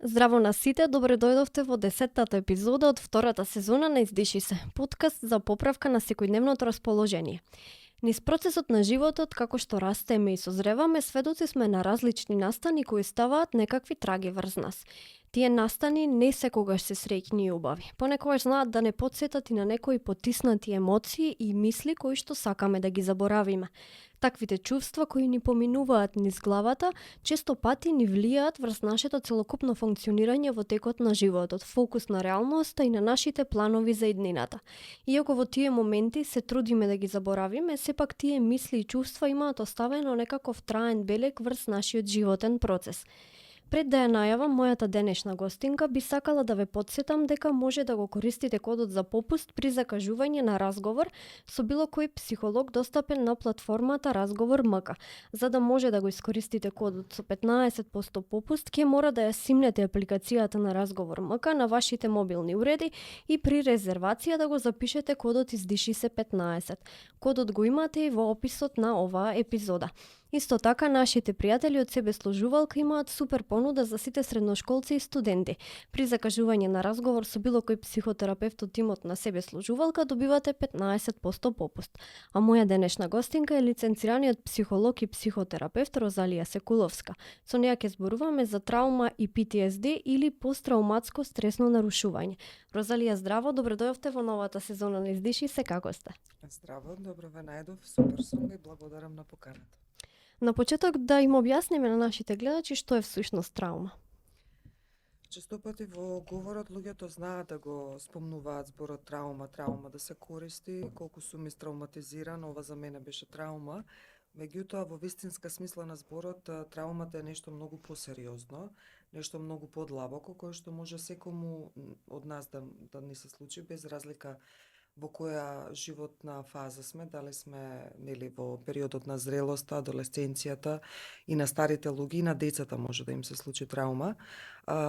Здраво на сите, добре дојдовте во 10-тата епизода од втората сезона на Издиши се, подкаст за поправка на секојдневното расположение. Низ процесот на животот, како што растеме и созреваме, сведоци сме на различни настани кои ставаат некакви траги врз нас. Тие настани не секогаш се среќни и убави. Понекогаш знаат да не потсетат и на некои потиснати емоции и мисли кои што сакаме да ги заборавиме. Таквите чувства кои ни поминуваат низ главата, често пати ни влијаат врз нашето целокупно функционирање во текот на животот, фокус на реалноста и на нашите планови за иднината. Иако во тие моменти се трудиме да ги заборавиме, сепак тие мисли и чувства имаат оставено некаков траен белег врз нашиот животен процес. Пред да ја најавам мојата денешна гостинка, би сакала да ве потсетам дека може да го користите кодот за попуст при закажување на разговор со било кој психолог достапен на платформата Разговор МК. За да може да го искористите кодот со 15% попуст, ќе мора да ја симнете апликацијата на Разговор МК на вашите мобилни уреди и при резервација да го запишете кодот Издиши се 15. Кодот го имате и во описот на оваа епизода. Исто така, нашите пријатели од себе служувалка имаат супер понуда за сите средношколци и студенти. При закажување на разговор со било кој психотерапевт од тимот на себе служувалка добивате 15% попуст. А моја денешна гостинка е лиценцираниот психолог и психотерапевт Розалија Секуловска. Со неја ќе зборуваме за траума и PTSD или посттрауматско стресно нарушување. Розалија, здраво, добре дојавте во новата сезона на Издиши се, како сте? Здраво, добро ве најдов, супер сум и благодарам на поканата. На почеток да им објасниме на нашите гледачи што е всушност траума. Често пати во говорот луѓето знаат да го спомнуваат зборот траума да се користи, колку сум истравматизиран, ова за мене беше траума. Меѓутоа, во вистинска смисла на зборот, траумата е нешто многу посериозно, нешто многу подлабоко, кое што може секому од нас да ни се случи, без разлика во која животна фаза сме, дали сме во периодот на зрелоста, адолесценцијата и на старите луѓе и на децата може да им се случи траума.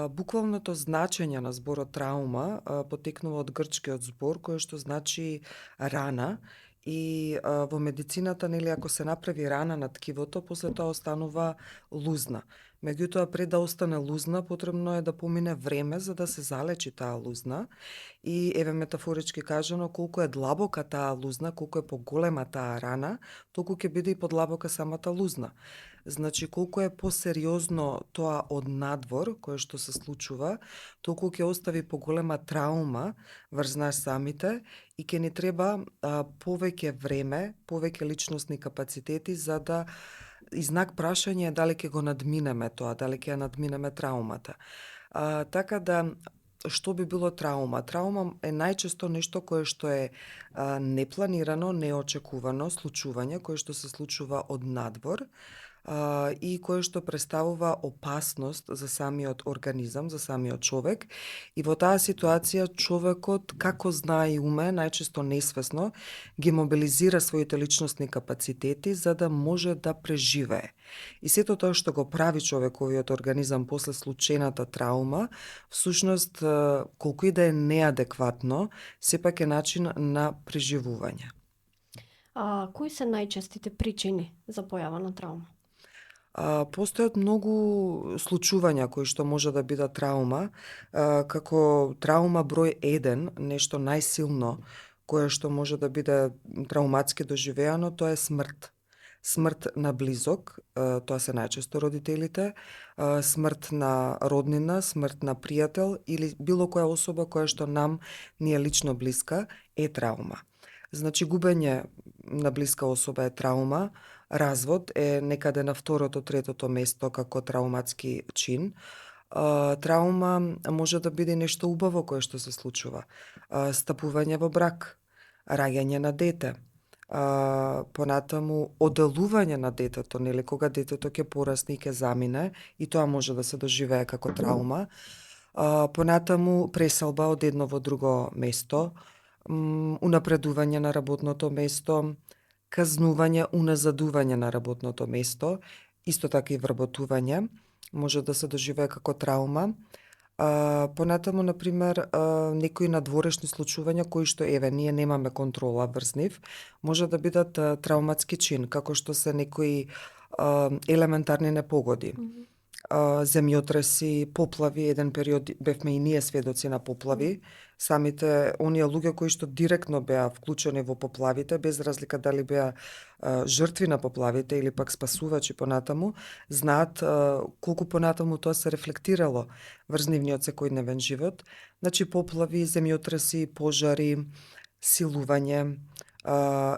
Буквалното значење на зборот траума потекнува од грчкиот збор кој што значи рана. И во медицината, ако се направи рана на ткивото, после тоа останува лузна. Меѓутоа, пред да остане лузна, потребно е да помине време за да се залечи таа лузна. И метафорички кажано, колку е длабока таа лузна, колку е поголема таа рана, толку ќе биде и подлабока самата лузна. Значи, колку е посериозно тоа од надвор, кое што се случува, толку ќе остави поголема траума врз нас самите и ќе ни треба повеќе време, повеќе личностни капацитети за да и знак прашање е дали ќе го надминеме тоа, дали ќе ја надминеме траумата. Така да, што би било траума? Траума е најчесто нешто кое што е непланирано, неочекувано случување, кое што се случува од надвор, и кое што представува опасност за самиот организам, за самиот човек. И во таа ситуација човекот, како знае и уме, најчесто несвесно, ги мобилизира своите личностни капацитети за да може да преживее. И сето тоа што го прави човековиот организам после случената траума, всушност, колку и да е неадекватно, сепак е начин на преживување. Кои се најчестите причини за појава на траума? Постојат многу случувања кои што може да бидат траума, како траума број 1, нешто најсилно кое што може да биде трауматски доживеано, тоа е смрт. Смрт на близок, тоа се најчесто родителите, смрт на роднина, смрт на пријател или било која особа која што нам ни е лично блиска е траума. Значи, губење на блиска особа е траума, развод е некаде на второто, третото место како трауматски чин. Траума може да биде нешто убаво кое што се случува. Стапување во брак, раѓање на дете, понатаму одделување на детето, кога детето ќе порасне и ќе замине, и тоа може да се доживее како траума. Понатаму преселба од едно во друго место, унапредување на работното место, казнување, уназадување на работното место, исто така и вработување, може да се доживее како траума. Понатаму, например, некои надворешни случувања кои што ние немаме контрола врз нив, може да бидат трауматски чин, како што се некои елементарни непогоди. земјотреси, поплави, еден период бевме и ние сведоци на поплави. Самите оние луѓе кои што директно беа вклучени во поплавите, без разлика дали беа жртви на поплавите или пак спасувачи понатаму, знаат колку понатаму тоа се рефлектирало врз нивниот секојдневен живот. Значи поплави, земјотреси, пожари, силување,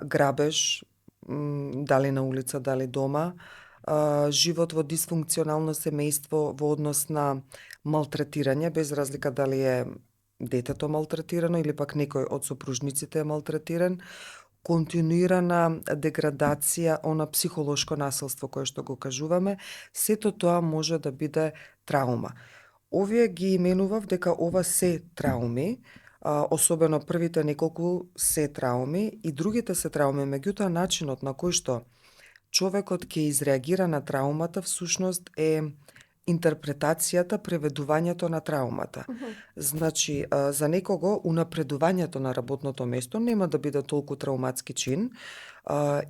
грабеж, дали на улица, дали дома, живот во дисфункционално семејство во однос на малтретирање, без разлика дали е детето малтретирано или пак некој од сопружниците е малтретиран, континуирана деградација, она психолошко насилство кое што го кажуваме, сето тоа може да биде траума. Овие ги именував дека ова се трауми, особено првите неколку се трауми и другите се трауми, меѓутоа начинот на кој што човекот ќе изреагира на траумата всушност е интерпретацијата, преведувањето на траумата. Значи, за некого унапредувањето на работното место нема да биде толку трауматски чин,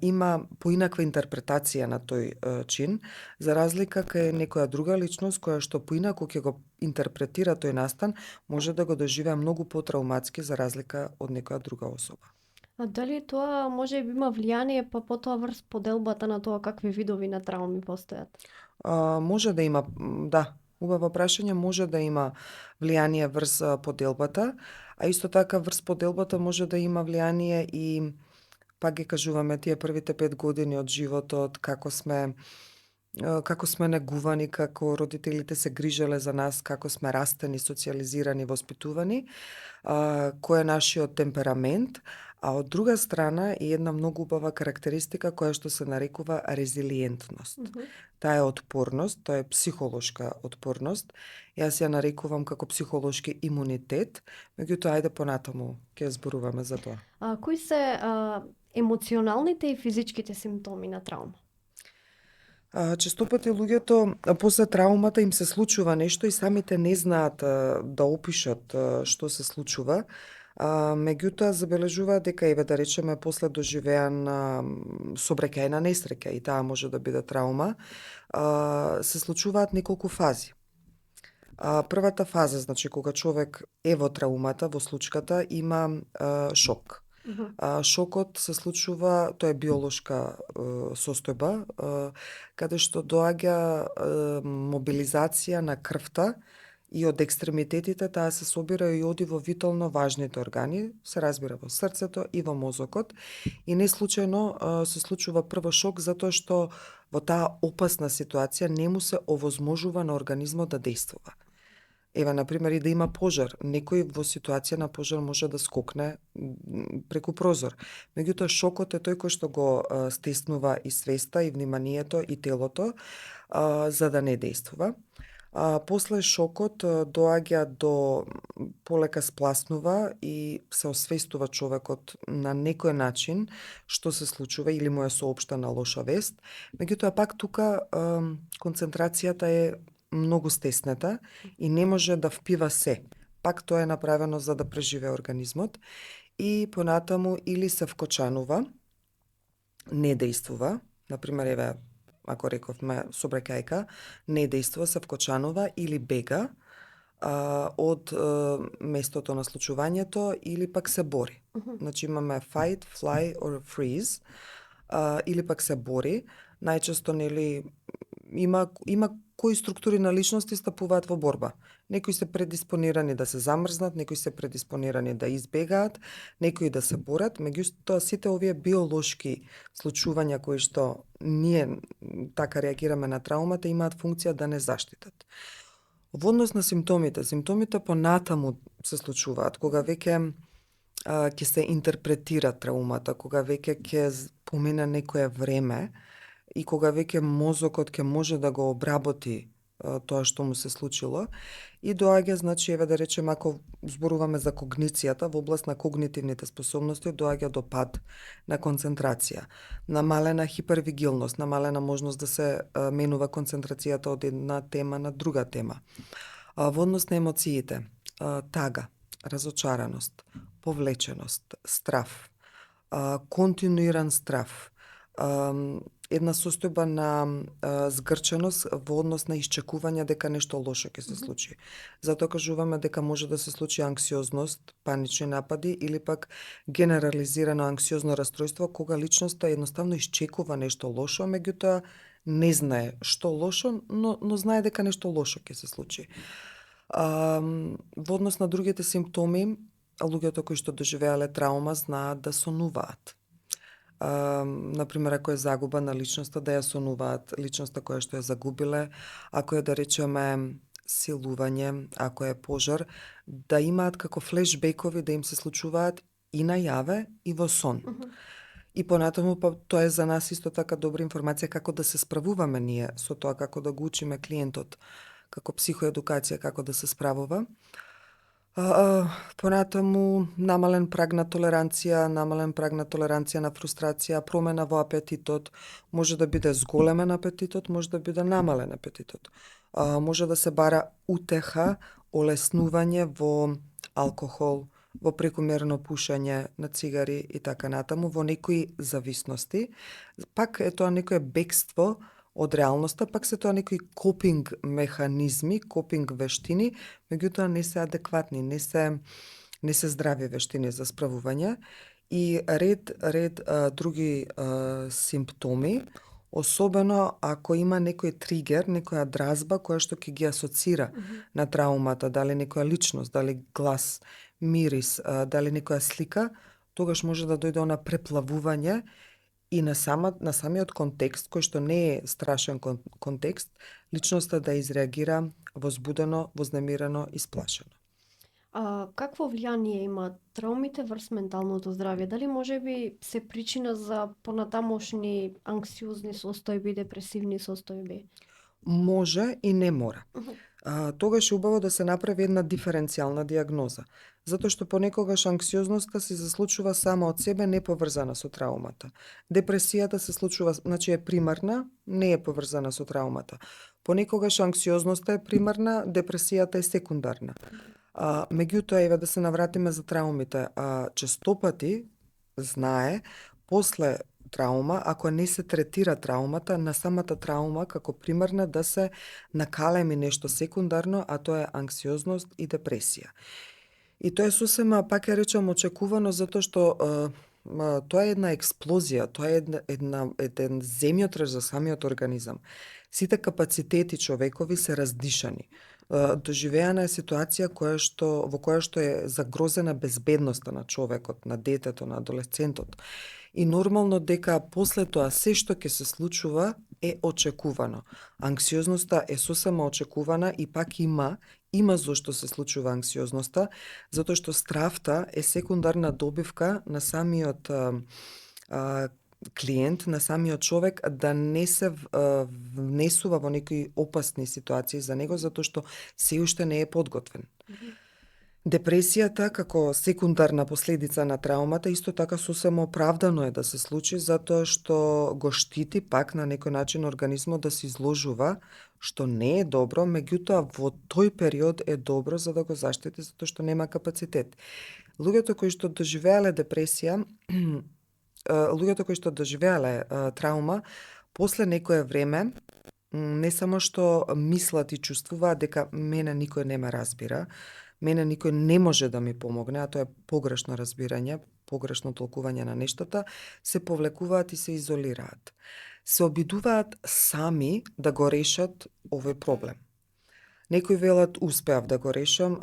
има поинаква интерпретација на тој чин, за разлика кај некоја друга личност која што поинаку ќе го интерпретира тој настан, може да го доживее многу потрауматски за разлика од некоја друга особа. А дали тоа може би има влијание па потоа врз поделбата на тоа какви видови на трауми постојат? Може да има, да, убаво прашање, може да има влијание врз поделбата, а исто така врз поделбата може да има влијание и пак ги кажуваме тие првите 5 години од животот, како сме негувани, како родителите се грижеле за нас, како сме растени, социализирани, воспитувани, кој е нашиот темперамент, а од друга страна и една многу убава карактеристика која што се нарекува резилиентност. Таа е отпорност, тоа е психолошка отпорност. Јас ја нарекувам како психолошки имунитет, меѓутоа ајде понатаму ќе зборуваме за тоа. Кои се емоционалните и физичките симптоми на траума? Често пати луѓето после траумата им се случува нешто и самите не знаат да опишат што се случува. Меѓутоа забележуваат дека еве да речеме после доживеан сообраќајна несреќа и таа може да биде траума, се случуваат неколку фази. Првата фаза, значи кога човек е во траумата, во случката, има шок. Шокот се случува, тоа е биолошка состојба, каде што доаѓа мобилизација на крвта и од екстремитетите, таа се собира и оди во витално важните органи, се разбира во срцето и во мозокот, и не случајно се случува прво шок затоа што во таа опасна ситуација не му се овозможува на организмот да дејствува. Еве, например, и да има пожар. Некој во ситуација на пожар може да скокне преку прозор. Меѓутоа, шокот е тој кој што го стеснува и свеста, и вниманието, и телото, за да не дејствува. После шокот доаѓа до полека спласнува и се освестува човекот на некој начин што се случува или му е соопштена лоша вест. Меѓутоа, пак тука концентрацијата е многу стеснета и не може да впива се. Пак тоа е направено за да преживее организмот и понатаму или се вкочанува, не дејствува, например, еве, ако рековме сообраќајка, не дејствува, се вкочанува или бега од местото на случувањето или пак се бори. Значи имаме fight, fly or freeze, или пак се бори. Најчесто, нели, има кои структури на личности стапуваат во борба. Некои се предиспонирани да се замрзнат, некои се предиспонирани да избегаат, некои да се борат, меѓутоа сите овие биолошки случувања кои што ние така реагираме на траумата имаат функција да не заштитат. Во однос на симптомите понатаму се случуваат кога веќе ќе се интерпретира траумата, кога веќе ќе помине некое време и кога веќе мозокот ќе може да го обработи тоа што му се случило и доаѓа, значи, еве да речеме, ако зборуваме за когницијата, во област на когнитивните способности доаѓа до пад на концентрација, намалена хипервигилност, намалена можност да се менува концентрацијата од една тема на друга тема. Во однос на емоциите, тага, разочараност, повлеченост, страв, континуиран страв, една состојба на згрченост во однос на исчекување дека нешто лошо ќе се случи. Затоа кажуваме дека може да се случи анксиозност, панични напади или пак генерализирано анксиозно расстройство кога личноста едноставно исчекува нешто лошо, меѓутоа не знае што лошо, но знае дека нешто лошо ќе се случи. Во однос на другите симптоми, луѓето кои што доживеале траума знаат да сонуваат. Например, ако е загуба на личноста, да ја сонуваат личноста која што ја загубиле, ако е, да речеме, силување, ако е пожар, да имаат како флешбекови да им се случуваат и најаве и во сон. И понатаму, тоа е за нас исто така добра информација како да се справуваме ние со тоа, како да го учиме клиентот, како психоедукација, како да се справува. Понатаму, намален праг на толеранција на фрустрација, промена во апетитот, може да биде зголемен апетитот, може да биде намален апетитот. Може да се бара утеха, олеснување во алкохол, во прекумерно пушење на цигари и така натаму, во некои зависности. Пак е тоа некое бегство од реалноста, пак се тоа некои копинг механизми, копинг вештини, меѓутоа не се адекватни, не се здрави вештини за справување и ред други симптоми, особено ако има некој тригер, некоја дразба која што ќе ги асоцира на траумата, дали некоја личност, дали глас, мирис, дали некоја слика, тогаш може да дојде она преплавување и на самиот контекст, кој што не е страшен контекст, личноста да изреагира возбудено, вознемирено и сплашено. Какво влијание имаат траумите врз менталното здравје? Дали можеби се причина за понатамошни анксиозни состојби, депресивни состојби? Може и не мора. Тогаш е убаво да се направи една диференцијална диагноза, затоа што понекогаш анксиозноста се случува сама од себе, не поврзана со траумата. Депресијата се случува, значи е примарна, не е поврзана со траумата. Понекогаш анксиозноста е примарна, депресијата е секундарна. Меѓутоа, еве да се навратиме за траумите. Честопати знае после траума, ако не се третира траумата, на самата траума како примарна да се накалеми нешто секундарно, а тоа е анксиозност и депресија. И тоа е сосема, пак ја речам, очекувано, затоа што тоа е една експлозија, тоа е еден земјотрес за самиот организам. Сите капацитети човекови се раздишани. Доживеана е ситуација во која што е загрозена безбедноста на човекот, на детето, на адолесцентот. И нормално дека после тоа се што ќе се случува е очекувано. Анксиозноста е сосема очекувана и пак има зошто се случува анксиозноста, затоа што стравта е секундарна добивка на самиот клиент, на самиот човек да не се внесува во некои опасни ситуации за него, затоа што се уште не е подготвен. Депресијата како секундарна последица на траумата исто така сосема оправдано е да се случи, затоа што го штити пак на некој начин организмот да се изложува, што не е добро, меѓутоа во тој период е добро за да го заштити, затоа што нема капацитет. Луѓето кои што доживеале депресија, луѓето кои што доживеале траума, после некое време, не само што мислат и чувствуваат дека мене никој не ме разбира, мене никој не може да ми помогне, а тоа е погрешно разбирање, погрешно толкување на нештата, се повлекуваат и се изолираат. Се обидуваат сами да го решат овој проблем. Некои велат успеав да го решам,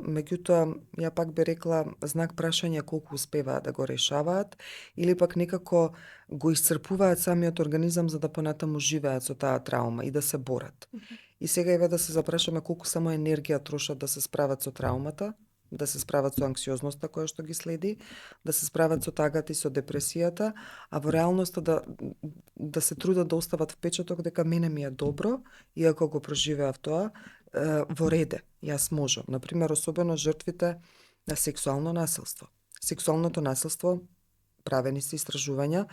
меѓутоа ја пак би рекла знак прашање колку успеваат да го решаваат или пак некако го исцрпуваат самиот организам за да понатаму живеат со таа траума и да се борат. И сега еве да се запрашаме колку само енергија трошат да се справат со траумата, да се справат со анксиозноста која што ги следи, да се справат со тагата и со депресијата, а во реалноста да се трудат да остават впечаток дека мене ми е добро, иако го проживеав тоа, во реде, јас можам. Например, особено жртвите на сексуално насилство. Сексуалното насилство, правени се истражувања,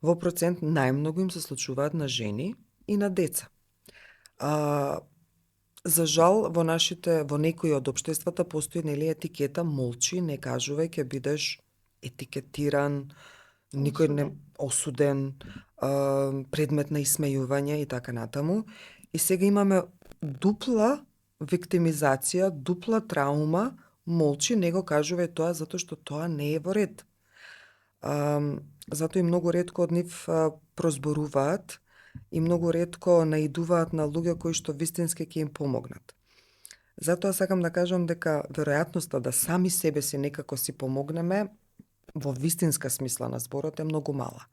во процент најмногу им се случуваат на жени и на деца. За жал, во некои од општествата постои етикета молчи, не кажувај, ќе бидеш етикетиран, Никој не Осуден. осуден, предмет на исмејување и така натаму. И сега имаме дупла виктимизација, дупла траума, молчи, не го кажува тоа затоа што тоа не е во ред. Затоа и многу ретко од нив прозборуваат и многу ретко наидуваат на луѓе кои што вистински ќе им помогнат. Затоа сакам да кажам дека веројатноста да сами себе си некако си помогнеме во вистинска смисла на зборот е многу мала.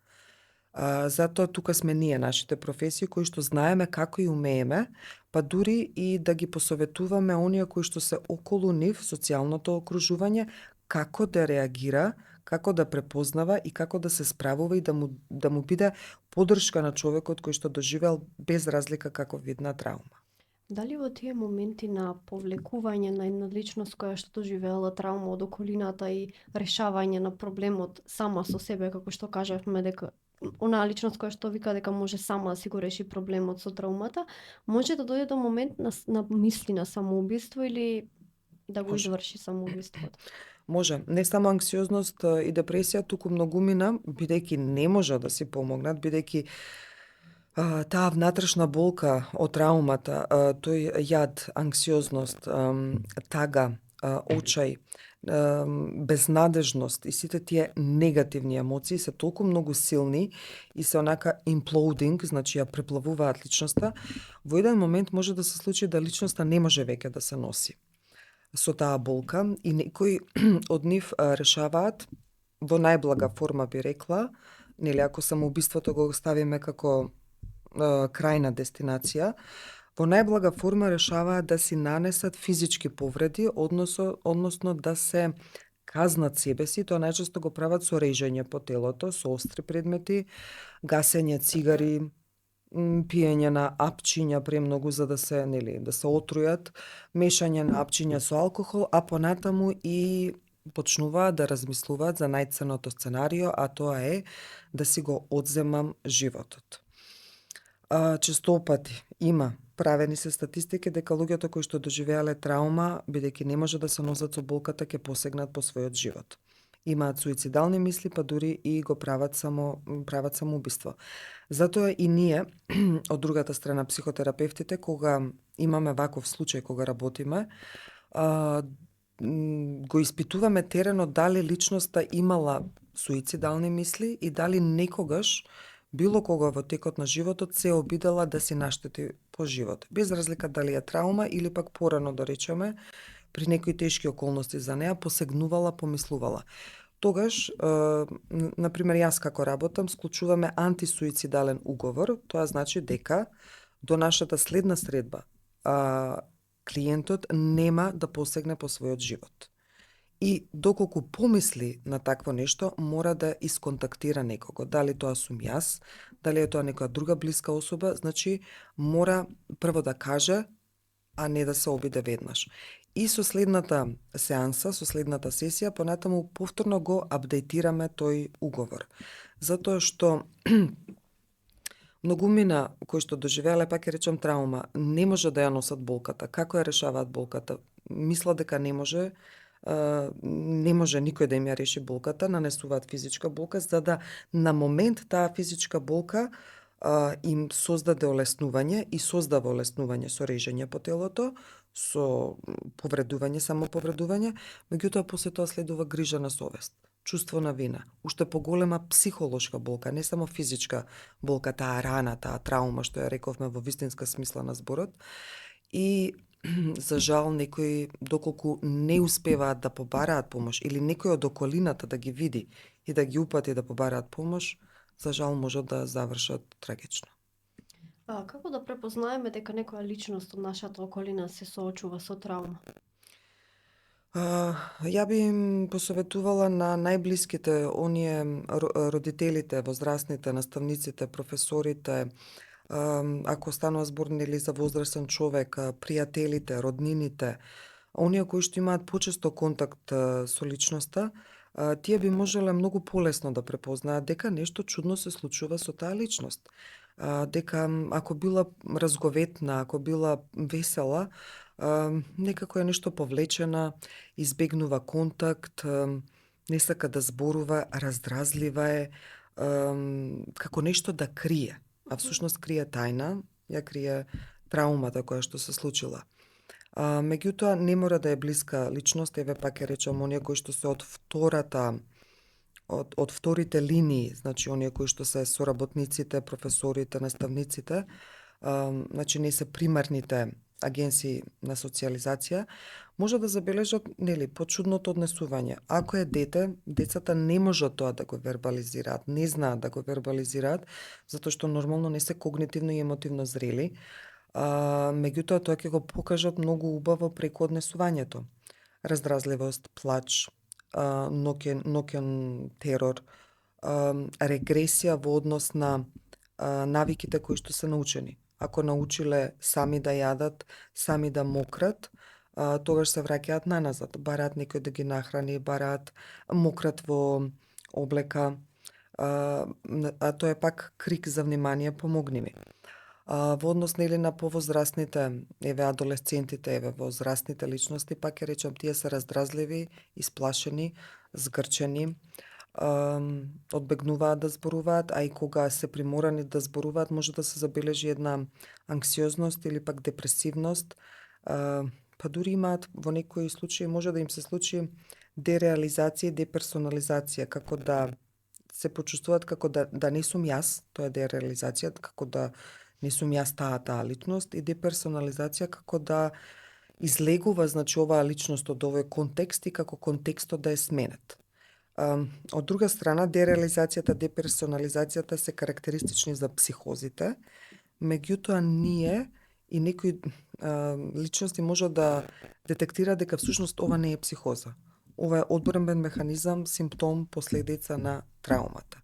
Затоа тука сме ние, нашите професии, кои што знаеме како и умееме, па дури и да ги посоветуваме оние кои што се околу нив, социјалното окружување, како да реагира, како да препознава и како да се справува и да му биде поддршка на човекот кој што доживеал без разлика каков вид на траума. Дали во тие моменти на повлекување на една личност која што доживеала траума од околината и решавање на проблемот сама со себе, како што кажавме дека онаа личност која што вика дека може сама да си го реши проблемот со траумата, може да дојде до момент на мисли на самоубиство или да го Може. изврши самоубиството? Може, не само анксиозност и депресија, туку многумина, бидејќи не може да си помогнат, бидејќи таа внатрешна болка од траумата, тој јад, анксиозност, тага, очај, безнадежност и сите тие негативни емоции се толку многу силни и се онака imploding, значи ја преплавуваат личноста, во еден момент може да се случи да личноста не може веќе да се носи со таа болка и некои од нив решаваат во најблага форма би рекла, нели ако самоубиството го ставиме како крајна дестинација, во најблага форма решаваат да си нанесат физички повреди, односно да се казнат себе си, тоа најчесто го прават со режење по телото, со остри предмети, гасење цигари, пиење на апчиња премногу за да се, нели, да се отрујат, мешање на апчиња со алкохол, а понатаму и почнуваат да размислуваат за најценното сценарио, а тоа е да си го одземам животот. Честопати има правени се статистики дека луѓето кои што доживеале траума, бидејќи не може да се носат со болката, ќе посегнат по својот живот. Имаат суицидални мисли, па дури и го прават самоубиство. Затоа и ние, од другата страна, психотерапевтите, кога имаме ваков случај, кога работиме, го испитуваме теренот дали личноста имала суицидални мисли и дали некогаш било кога во текот на животот се обидела да си наштети по живот. Без разлика дали е траума или пак порано да речеме, при некои тешки околности за неа, посегнувала, помислувала. Тогаш, например, јас како работам, склучуваме антисуицидален уговор, тоа значи дека до нашата следна средба клиентот нема да посегне по својот живот. И доколку помисли на такво нешто, мора да исконтактира некого. Дали тоа сум јас, дали е тоа некоја друга блиска особа, значи мора прво да каже, а не да се обиде веднаш. И со следната сеанса, со следната сесија, понатаму повторно го апдейтираме тој уговор. Затоа што многумина кои што доживеале, пак ќе речем траума, не може да ја носат болката. Како ја решаваат болката? Мисла дека не може никој да им ја реши болката, нанесуваат физичка болка, за да на момент таа физичка болка им создаде олеснување и создава олеснување со режење по телото, со повредување, самоповредување, меѓутоа после тоа следува грижа на совест, чувство на вина, уште поголема психолошка болка, не само физичка болка, таа рана, таа траума што ја рековме во вистинска смисла на зборот. И за жал некои доколку не успеваат да побараат помош или некој од околината да ги види и да ги упати да побараат помош, за жал можат да завршат трагично. Како да препознаеме дека некоја личност од нашата околина се соочува со траума? Ја би им посоветувала на најблиските, оние родителите, возрастните, наставниците, професорите, ако станува збор нели за возрастен човек, пријателите, роднините, оние кои што имаат почесто контакт со личноста, тие би можеле многу полесно да препознаат дека нешто чудно се случува со таа личност. Дека ако била разговетна, ако била весела, некако е нешто повлечена, избегнува контакт, не сака да зборува, раздразлива е, како нешто да крие, а всушност крие тајна, ја крие траумата која што се случила. Меѓутоа, не мора да е блиска личност, еве пак ќе речам, оние кои што се од вторите линии, значи оние кои што се соработниците, професорите, наставниците, значи не се примарните агенции на социјализација, може да забележат, нели, почудното однесување. Ако е дете, децата не можат тоа да го вербализираат, не знаат да го вербализираат, затоа што нормално не се когнитивно и емотивно зрели, меѓутоа тоа ќе го покажат многу убаво преку однесувањето. Раздразливост, плач, ноќен терор, регресија во однос на навиките кои што се научени. Ако научиле сами да јадат, сами да мократ, тогаш се враќаат наназад. Бараат некој да ги нахрани, бараат мократ во облека, а тоа е пак крик за внимание, помогни ми. Во однос нели на повозрастните, еве адолесцентите, еве возрастните личности, пак ќе речам, тие се раздразливи, исплашени, згрчени, одбегнуваат да зборуваат, а и кога се приморани да зборуваат, може да се забележи една анксиозност или пак депресивност, па дури имаат во некои случаи може да им се случи дереализација и деперсонализација, како да се почувствуваат како да не сум јас, тоа е дереализација, како да не сум јас таа личност, и деперсонализација како да излегува, значи, оваа личност од овој контекст и како контекстот да е сменет. Од друга страна, дереализацијата, деперсонализацијата се карактеристични за психозите, меѓутоа ние и некои личности може да детектира дека всушност ова не е психоза. Ова е одбранбен механизам, симптом, последица на траумата.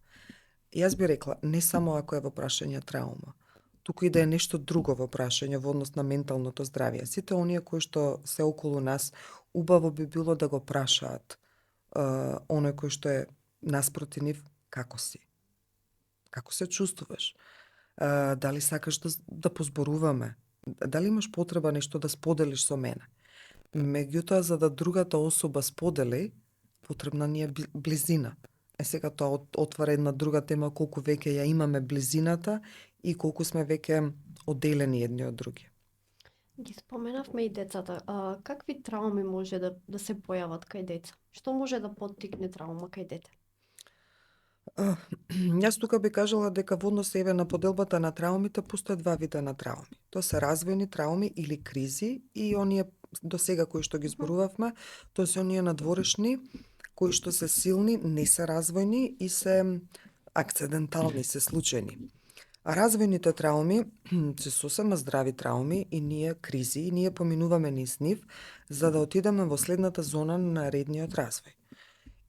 Јас би рекла, не само ако е во прашање травма, туку и да е нешто друго во прашање во однос на менталното здравје. Сите оние кои што се околу нас, убаво би било да го прашаат оној кој што е наспроти нив, како си? Како се чувствуваш? Дали сакаш да позборуваме? Дали имаш потреба нешто да споделиш со мене? Меѓутоа, за да другата особа сподели, потребна ни е близина. Сега тоа отвара една друга тема, колку веќе ја имаме близината и колку сме веќе одделени едни од други. Ги споменавме и децата. Какви трауми може да се појават кај деца? Што може да поттикне траума кај дете? Јас тука би кажала дека во однос еве на поделбата на траумите постојат два вида на трауми. Тоа се развојни трауми или кризи и оние до сега кои што ги зборувавме, тоа се оние надворешни кои што се силни, не се развојни и се акцидентални, се случајни. А развојните трауми се сосема здрави трауми и ние кризи и ние поминуваме низ нив за да отидеме во следната зона на редниот развој.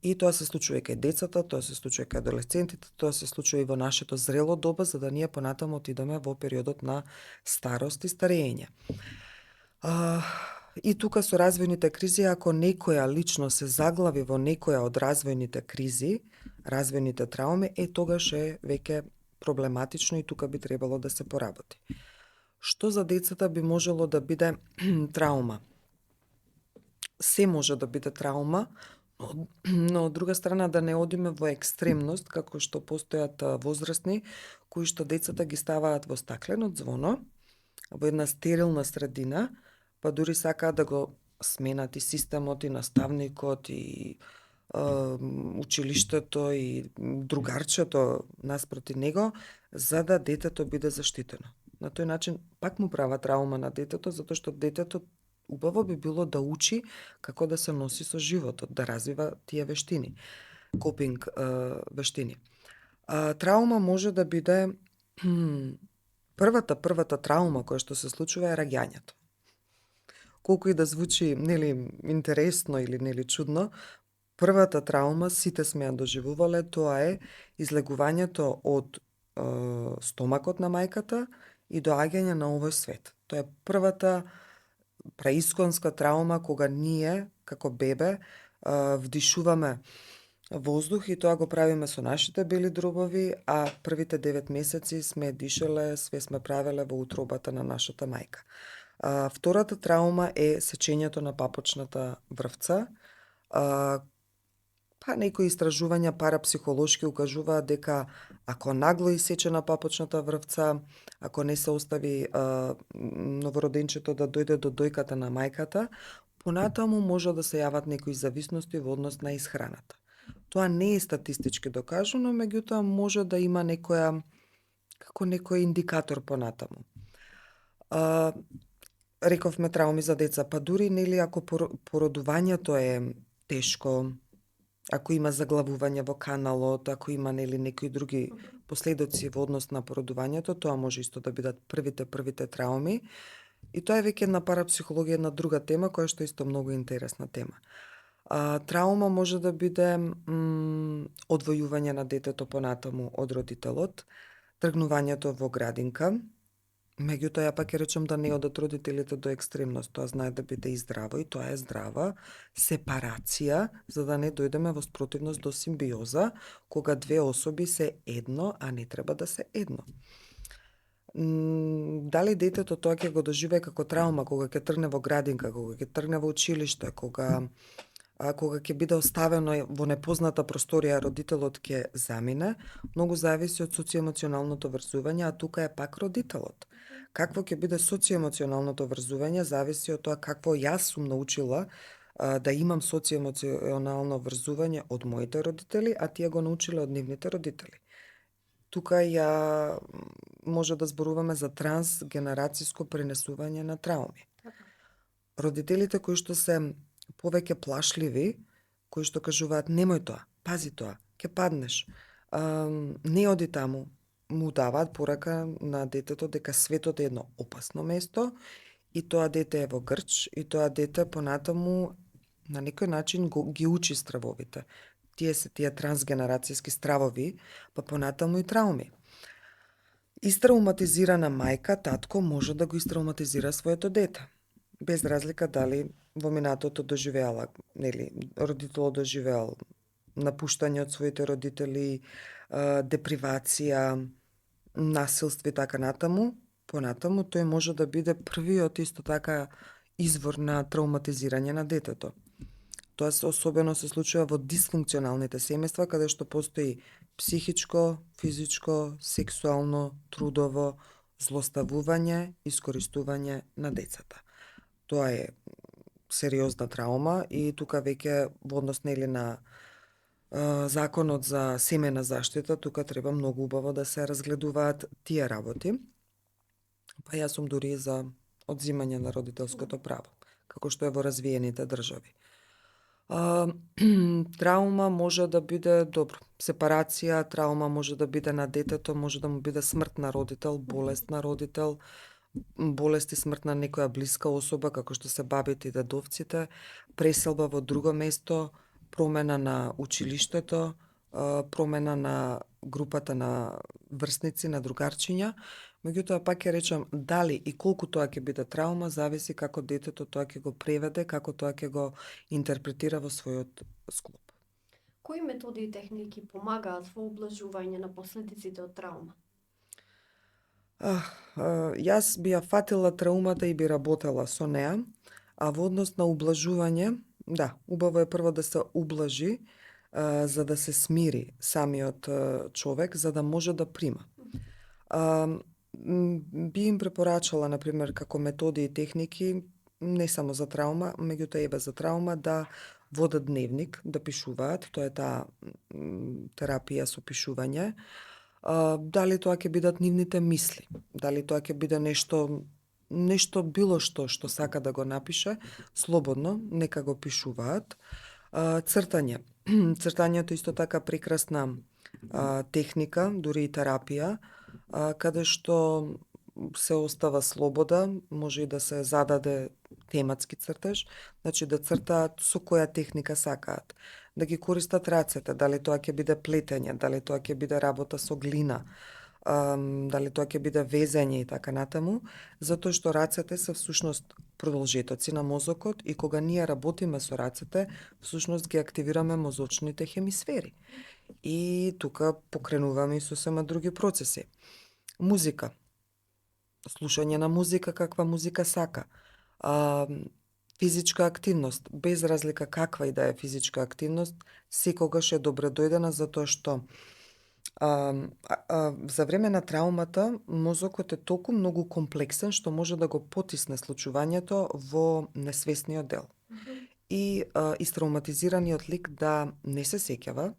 И тоа се случува и кај децата, тоа се случува и кај адолесцентите, тоа се случува и во нашето зрело доба, за да ние понатаму отидеме во периодот на старост и старење. И тука со развојните кризи, ако некоја лично се заглави во некоја од развојните кризи, развојните трауми, тогаш е веќе проблематично и тука би требало да се поработи. Што за децата би можело да биде траума? Се може да биде траума, но од друга страна да не одиме во екстремност, како што постојат возрастни, кои што децата ги ставаат во стаклено звоно, во една стерилна средина, па дури сакаат да го сменат и системот, и наставникот, и училиштето, и другарчето наспроти него, за да детето биде заштитено. На тој начин пак му права траума на детето, затоа што детето убаво би било да учи како да се носи со животот, да развива тие вештини, копинг вештини. Траума може да биде првата траума која што се случува е раѓањето. Колку и да звучи нели интересно или нели чудно, првата траума сите сме ја доживувале, тоа е излегувањето од стомакот на мајката и доаѓање на овој свет. Тоа е првата праисконска траума кога ние, како бебе, вдишуваме воздух и тоа го правиме со нашите бели дробови, а првите 9 месеци сме дишеле, све сме правеле во утробата на нашата мајка. Втората траума е сечењето на папочната врвца. Па некои истражувања парапсихолошки укажуваат дека ако нагло исечена папочната врвца, ако не се остави новороденчето да дојде до дојката на мајката, понатаму може да се јават некои зависности во однос на исхраната. Тоа не е статистички докажано, меѓутоа може да има некој индикатор понатаму. Рековме трауми за деца, па дури нели ако породувањето е тешко, ако има заглавување во каналот, ако има нели некои други последици во однос на породувањето, тоа може исто да бидат првите трауми. И тоа е веќе една парапсихологија, една друга тема која што е исто многу интересна тема. Траума може да биде одвојување на детето понатаму од родителот, тргнувањето во градинка. Меѓутоа, ја пак ќе речем да не одат родителите до екстремност. Тоа знае да биде и здраво и тоа е здрава сепарација, за да не дојдеме во спротивност до симбиоза, кога две особи се едно, а не треба да се едно. Дали детето тоа ќе го доживее како траума, кога ќе тргне во градинка, кога ќе тргне во училиште, кога ќе биде оставено во непозната просторија, родителот ќе замине, многу зависи од социоемоционалното врзување, а тука е пак родителот. Какво ќе биде социоемоционалното врзување зависи од тоа какво јас сум научила да имам социоемоционално врзување од моите родители, а тие го научиле од нивните родители. Тука може да зборуваме за трансгенерацијско пренесување на трауми. Родителите кои што се повеќе плашливи, кои што кажуваат немој тоа, пази тоа, ќе паднеш, не оди таму, му даваат порака на детето дека светот е едно опасно место и тоа дете е во грч и тоа дете понатаму на некој начин ги учи стравовите. Тие се тие трансгенерацијски стравови, па понатаму и трауми. Истрауматизирана мајка, татко може да го истрауматизира своето дете. Без разлика дали во минатото доживеала, нели, родителот доживеал напуштање од своите родители, депривација, насилство и така натаму, понатаму тој може да биде првиот исто така извор на трауматизирање на детето. Тоа особено се случува во дисфункционалните семејства, каде што постои психичко, физичко, сексуално, трудово злоставување, искористување на децата. Тоа е сериозна траума и тука веќе во однос нели на законот за семејна заштита, тука треба многу убаво да се разгледуваат тие работи. Па јас сум дури за одзимање на родителското право, како што е во развиените држави. Траума може да биде, добро, сепарација, траума може да биде на детето, може да му биде смрт на родител, болест на родител, болест и смрт на некоја блиска особа, како што се бабите и дедовците, преселба во друго место, промена на училиштето, промена на групата на врсници, на другарчиња. Меѓутоа, пак ќе речам, дали и колку тоа ќе биде траума, зависи како детето тоа ќе го преведе, како тоа ќе го интерпретира во својот склоп. Кои методи и техники помагаат во ублажување на последиците од траума? Јас би ја фатила траумата и би работела со неа, а во однос на ублажување, да, убаво е прво да се ублажи, за да се смири самиот човек, за да може да прима. Би им препорачала, например, како методи и техники, не само за траума, меѓутоа и за траума, да водат дневник, да пишуваат, тоа е таа терапија со пишување. Дали тоа ќе бидат нивните мисли, дали тоа ќе биде нешто било што сака да го напише, слободно, нека го пишуваат. Цртање. Цртањето исто така прекрасна техника, дури и терапија, каде што се остава слобода, може и да се зададе тематски цртеж, значи да цртаат со која техника сакаат. Да ги користат рацете, дали тоа ќе биде плетење, дали тоа ќе биде работа со глина, дали тоа ќе биде везење и така натаму, затоа што рацете се всушност продолжетоци на мозокот и кога ние работиме со рацете, всушност ги активираме мозочните хемисфери. И тука покренуваме и сосема други процеси. Музика. Слушање на музика, каква музика сака. Физичка активност, без разлика каква и да е физичка активност, секогаш е добредојдена затоа што за време на траумата мозокот е толку многу комплексен што може да го потисне случувањето во несвесниот дел. И истравматизираниот лик да не се сеќава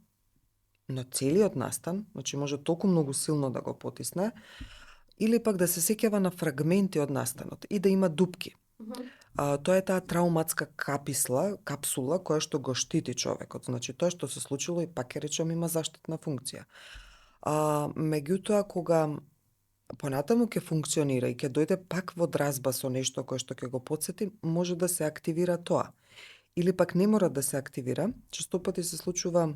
на целиот настан, значи може толку многу силно да го потисне, или пак да се сеќава на фрагменти од настанот и да има дупки. Тоа е таа трауматска капсула која што го штити човекот. Значи тоа што се случило и пак ќе речем има заштитна функција. Меѓутоа кога понатаму ќе функционира и ќе дојде пак во дразба со нешто кое што ќе го потсети, може да се активира тоа. Или пак не мора да се активира. Често пати се случува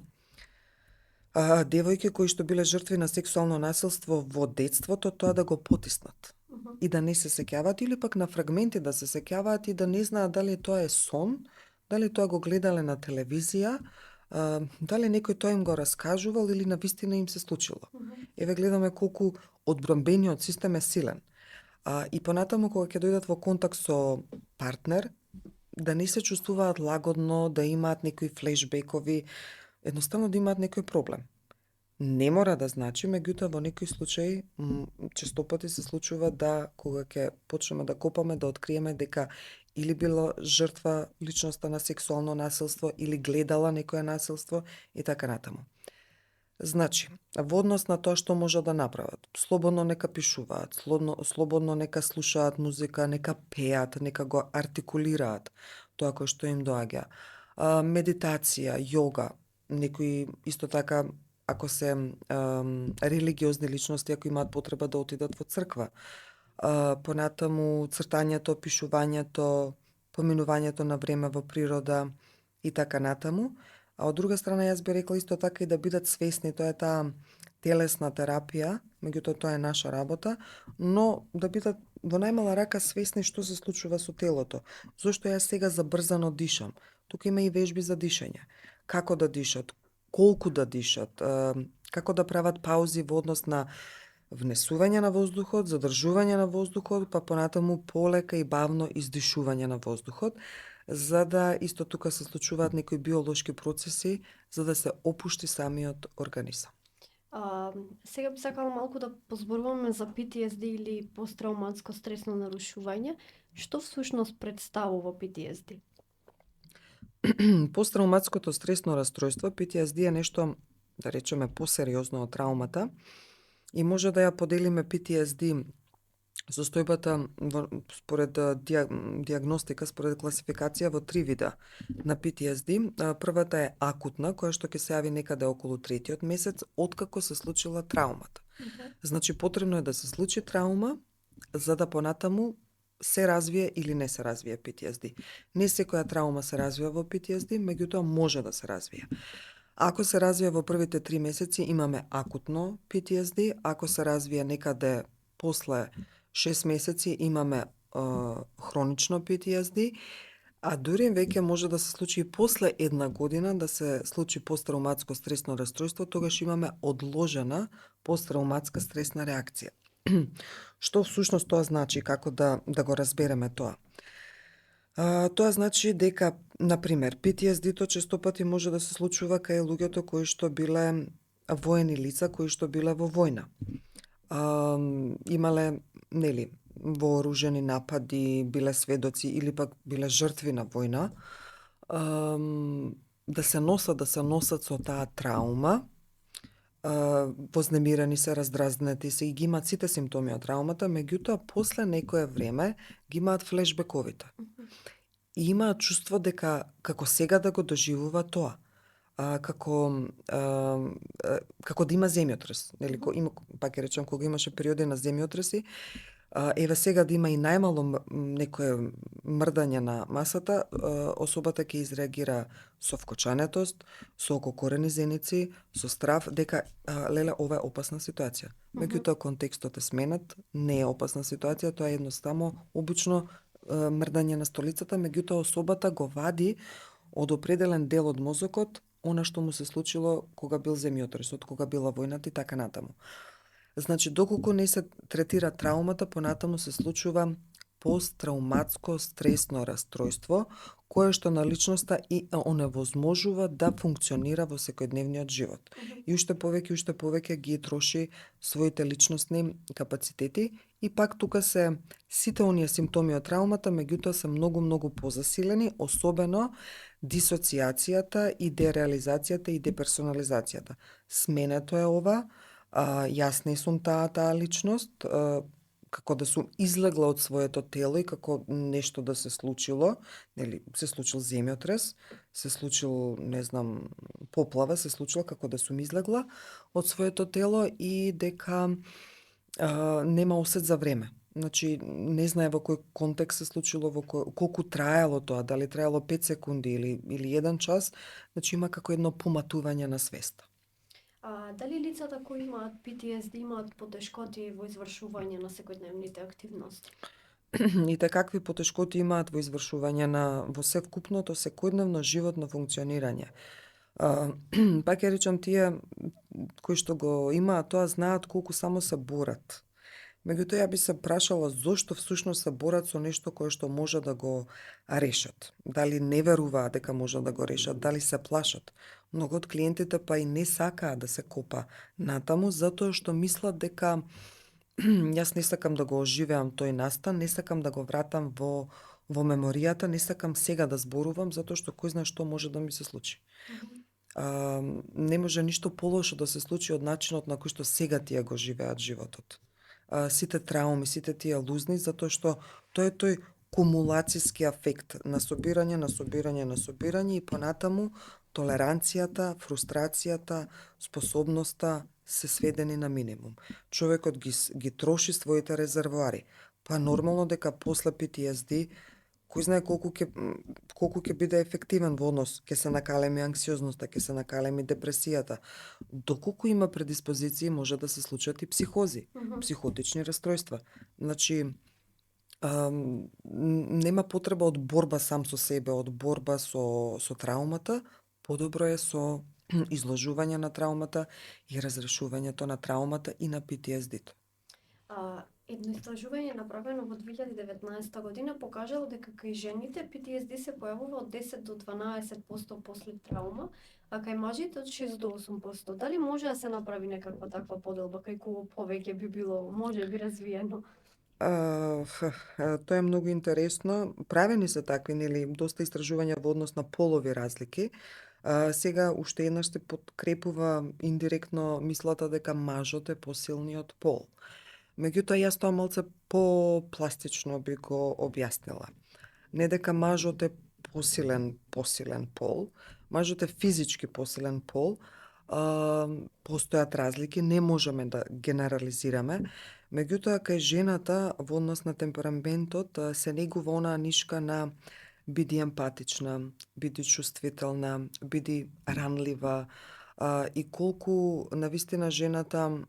девојки кои што биле жртви на сексуално насилство во детството, тоа да го потиснат и да не се сеќаваат, или пак на фрагменти да се сеќаваат и да не знаат дали тоа е сон, дали тоа го гледале на телевизија, дали некој тоа им го раскажувал или навистина им се случило. Еве гледаме колку одбрамбениот систем е силен. И понатаму кога ќе дојдат во контакт со партнер, да не се чувствуваат лагодно, да имаат некои флешбекови, едноставно да имаат некој проблем. Не мора да значи, меѓутоа во некои случаи често пати се случува да кога ќе почнеме да копаме, да откриеме дека или било жртва личноста на сексуално насилство или гледала некое насилство и така натаму. Значи, во однос на тоа што може да направат, слободно нека пишуваат, слободно нека слушаат музика, нека пеат, нека го артикулираат тоа кој што им доаѓа. Медитација, јога, некои исто така ако се религиозни личности, ако имаат потреба да отидат во црква. Понатаму цртањето, пишувањето, поминувањето на време во природа и така натаму. А од друга страна јас би рекла исто така и да бидат свесни, тоа е таа телесна терапија, меѓутоа тоа е наша работа, но да бидат во најмала рака свесни што се случува со телото. Зошто јас сега забрзано дишам? Тука има и вежби за дишење. Како да дишат, колку да дишат, како да прават паузи во однос на внесување на воздухот, задржување на воздухот, па понатаму полека и бавно издишување на воздухот, за да исто тука се случуваат некои биолошки процеси, за да се опушти самиот организам. Сега би сакала малку да позборуваме за PTSD или посттрауматско стресно нарушување. Што всушност представува PTSD? Посттрауматското стресно расстройство, PTSD е нешто, да речеме, посериозно од траумата и може да ја поделиме PTSD состојбата според диагностика, според класификација во 3 вида на PTSD. Првата е акутна, која што ќе се јави некаде околу 3-тиот месец откако се случила траумата. Значи потребно е да се случи траума за да понатаму се развие или не се развие PTSD. Не секоја траума се развива во PTSD, меѓутоа може да се развие. Ако се развие во првите 3 месеци, имаме акутно PTSD, ако се развие некаде после 6 месеци, имаме хронично PTSD, а дури веќе може да се случи и после 1 година да се случи посттрауматско стресно расстройство, тогаш имаме одложена посттрауматска стресна реакција. Што всушност тоа значи, како да го разбереме тоа? Тоа значи дека, например, PTSD-то често пати може да се случува кај луѓето кои што биле воени лица, кои што биле во војна. Имале, нели, вооружени напади, биле сведоци или пак биле жртви на војна, да се носат со таа траума, вознемирени се, раздразнети се и ги имаат сите симптоми од траумата, меѓутоа после некое време ги имаат флешбековите. И имаат чувство дека како сега да го доживува тоа, како да има земјотрес, нели, пак ќе речам кога имаше периоди на земјотреси, еве сега да има и најмало некое мрдање на масата, особата ќе изреагира со вкочанетост, со ококорени зеници, со страв, дека леле ова е опасна ситуација. Меѓутоа контекстот е сменет, не е опасна ситуација, тоа е едноставно обично мрдање на столицата, меѓутоа особата го вади од определен дел од мозокот она што му се случило кога бил земјотресот, кога била војната и така натаму. Значи, доколку не се третира траумата, понатаму се случува посттрауматско стресно растројство, кое што на личноста и оневозможува да функционира во секојдневниот живот. И уште повеќе ги троши своите личностни капацитети и пак тука се сите оние симптоми од траумата, меѓутоа се многу позасилени, особено дисоцијацијата и дереализацијата и деперсонализацијата. Сменето е ова, јас не сум таа личност, како да сум излегла од своето тело и како нешто да се случило, нели, се случил земјотрес, се случил, не знам, поплава, се случила како да сум излегла од своето тело и дека нема осет за време. Значи, не знае во кој контекст се случило, колку траело тоа, дали траело 5 секунди или 1 час, значи има како едно поматување на свеста. Дали лицата кои имаат PTSD имаат потешкоти во извршување на секојдневните активности? И какви потешкоти имаат во извршување во совкупното секојдневно животно функционирање. Пак ја речам, тие кои што го имаат тоа знаат колку само се борат. Меѓутоа, ја би се прашала зошто всушност се борат со нешто кое што може да го решат. Дали не веруваат дека може да го решат, дали се плашат. Многу од клиентите па и не сакаат да се копа натаму, затоа што мислат дека јас не сакам да го оживеам тој настан, не сакам да го вратам во меморијата, не сакам сега да зборувам, затоа што кој знае што може да ми се случи. Не може ништо полошо да се случи од начинот на кој што сега тие го живеат животот. Сите трауми, сите тие лузни, затоа што тој кумулацијски афект на собирање и понатаму толеранцијата, фрустрацијата, способноста се сведени на минимум. Човекот ги троши своите резервоари. Па нормално дека после PTSD кој знае колку ќе биде ефективен во однос, ќе се накалеми анксиозноста, ќе се накалеми депресијата. Доколку има предиспозиции, може да се случат и психози, психотични растројства. Значи, нема потреба од борба сам со себе, од борба со траумата, подобро е со изложување на траумата и разрешувањето на траумата и на PTSD-то. Едно истражување направено во 2019 година покажало дека кај жените PTSD се појавува од 10 до 12% после травма, а кај мажите од 6 до 8%. Дали може да се направи некаква таква поделба, кај кого повеќе би било, може би, развиено? Тоа е многу интересно. Правени се такви, нели, доста истражувања во однос на полови разлики. Сега уште еднаш се подкрепува индиректно мислата дека мажот е посилниот пол. Меѓутоа, јас тоа малце по-пластично би го објаснила. Не дека мажот е посилен пол, мажот е физички посилен пол, постојат разлики, не можеме да генерализираме, меѓутоа кај жената во однос на темпераментот се негува онаа нишка на биди емпатична, биди чувствителна, биди ранлива и колку навистина жената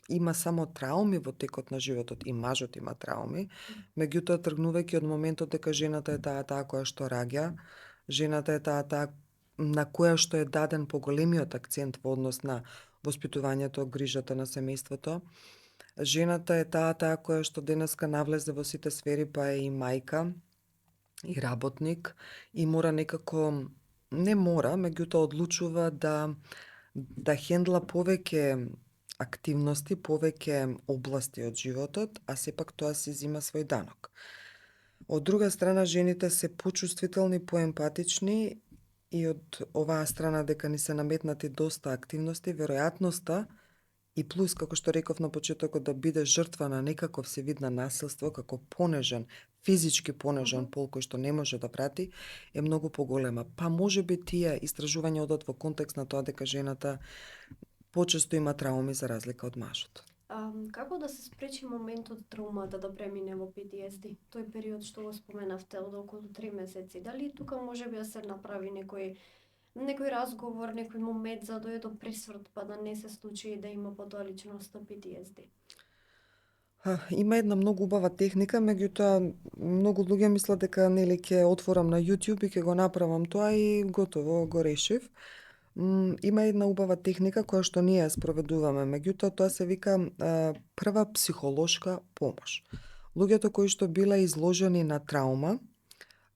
има само трауми во текот на животот, и мажот има трауми, меѓутоа тргнувајќи од моментот дека жената е таа која што раѓа, жената е таа на која што е даден поголемиот акцент во однос на воспитувањето, грижата на семејството. Жената е таа која што денеска навлезе во сите сфери, па е и мајка, и работник, и мора некако, не мора, меѓутоа одлучува да хендла повеќе активности, повеќе области од животот, а сепак тоа се зима свој данок. Од друга страна, жените се почувствителни, поемпатични и од оваа страна дека ни се наметнати доста активности, веројатноста и плюс, како што реков на почетокот, да биде жртва на некаков се вид на насилство, како понежен, физички понежен пол кој што не може да прати, е многу поголема. Па може би тие истражувања одат во контекст на тоа дека жената почесто има трауми за разлика од мажот. Како да се спречи моментот траумата да премине во PTSD? Тој период што го споменавте од околу 3 месеци. Дали тука може би да се направи некој разговор, некој момент за да дојде до пресврт, па да не се случи да има потоа личноста PTSD? Има една многу убава техника, меѓутоа многу луѓе мислат дека нели ќе отворам на YouTube и ќе го направам тоа и готово го решив. Има една убава техника која што ние ја спроведуваме, меѓутоа тоа се вика прва психолошка помош. Луѓето кои што биле изложени на траума,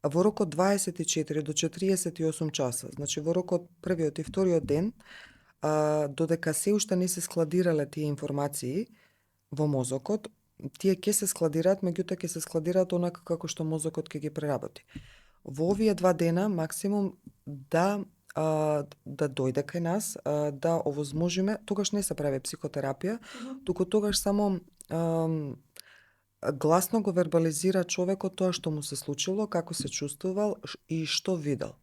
во рокот 24 до 48 часа, значи во рокот првиот и вториот ден, додека се уште не се складирале тие информации во мозокот, тие ќе се складираат, меѓутоа ќе се складираат онака како што мозокот ќе ги преработи. Во овие 2 дена максимум да дојде кај нас, да овозможиме, тогаш не се прави психотерапија, туку тогаш само гласно го вербализира човекот тоа што му се случило, како се чувствувал и што видел.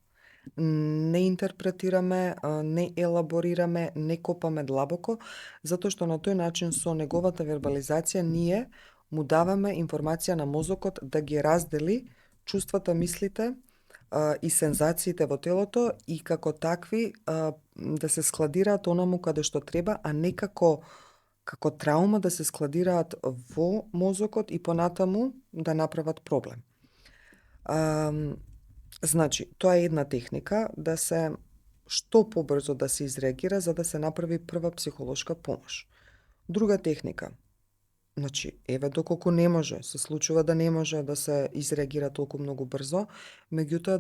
Не интерпретираме, не елаборираме, не копаме длабоко, затоа што на тој начин со неговата вербализација ние му даваме информација на мозокот да ги раздели чувствата, мислите и сензациите во телото и како такви да се складираат онаму каде што треба, а не како траума да се складираат во мозокот и понатаму да направат проблем. Значи, тоа е една техника да се што побрзо да се изреагира за да се направи прва психолошка помош. Друга техника, значи, еве доколку не може, се случува да не може да се изреагира толку многу брзо, меѓутоа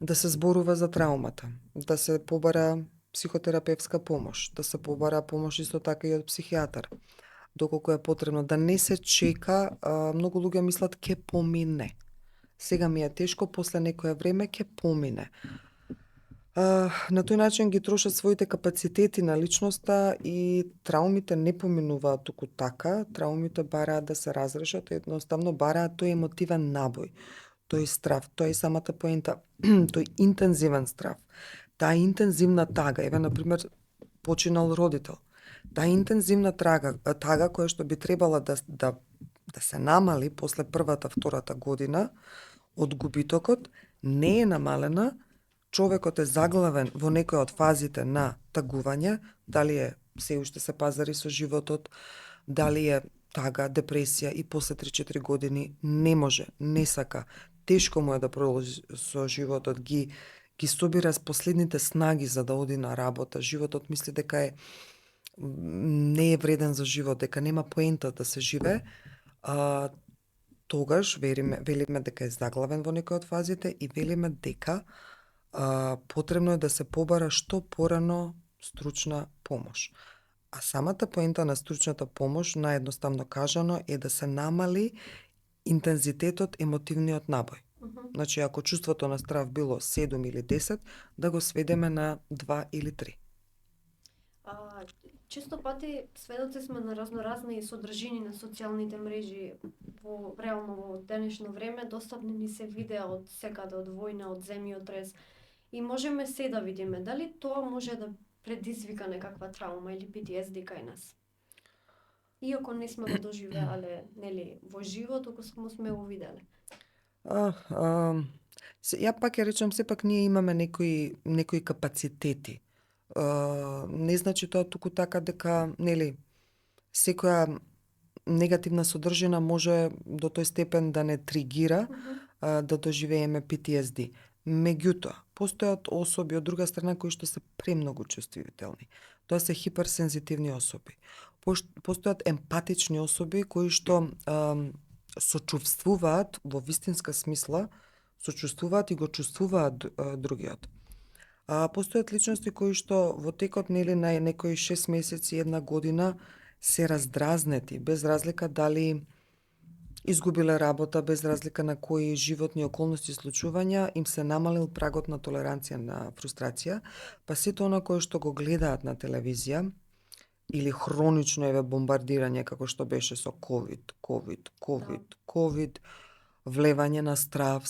да се зборува за траумата, да се побара психотерапевска помош, да се побара помош исто така и од психијатар, доколку е потребно, да не се чека, многу луѓе мислат ке помине. Сега ми е тешко, после некое време ќе помине. На тој начин ги трошат своите капацитети на личноста и траумите не поминуваат туку така, траумите бараат да се разрешат, едноставно бараат тој емотивен набој, тој страв, тоа е самата поента, тој интензивен страв, таа интензивна тага, еве например починал родител, таа интензивна тага која што би требала да се намали после првата, втората година од губитокот, не е намалена, човекот е заглавен во некоја од фазите на тагување, дали е се уште се пазари со животот, дали е тага, депресија и после 3-4 години не може, не сака, тешко му е да продолжи со животот, ги собира с последните снаги за да оди на работа, животот мисли дека не е вреден за живот, дека нема поента да се живее, тогаш велиме дека е заглавен во некој од фазите и велиме дека потребно е да се побара што порано стручна помош. А самата поента на стручната помош, наедноставно кажано, е да се намали интензитетот, емотивниот набој. Значи, ако чувството на страв било 7 или 10, да го сведеме на 2 или 3. Често пати сведоци сме на разноразни содржини на социјалните мрежи реално во денешно време, достапни ни се видеа од секаде, од војна, од земјотрес и можеме се да видиме. Дали тоа може да предизвика некаква траума или PTSD кај нас? Иако не сме го доживеале, нели, во живот, туку сме го виделе. Ја пак ја речам, сепак ние имаме некои капацитети. Не значи тоа туку така дека, нели, секоја негативна содржина може до тој степен да не тригира да доживееме PTSD. Меѓутоа, постојат особи од друга страна кои што се премногу чувствителни. Тоа се хиперсензитивни особи. Постојат емпатични особи кои што сочувствуваат во вистинска смисла, сочувствуваат и го чувствуваат другиот. Постојат личности кои што во текот на некои 6 месеци, 1 година се раздразнети, без разлика дали изгубиле работа, без разлика на кои животни околности и случувања, им се намалил прагот на толеранција на фрустрација, па сето она кое што го гледаат на телевизија, или хронично бомбардирање како што беше со COVID, влевање на страв,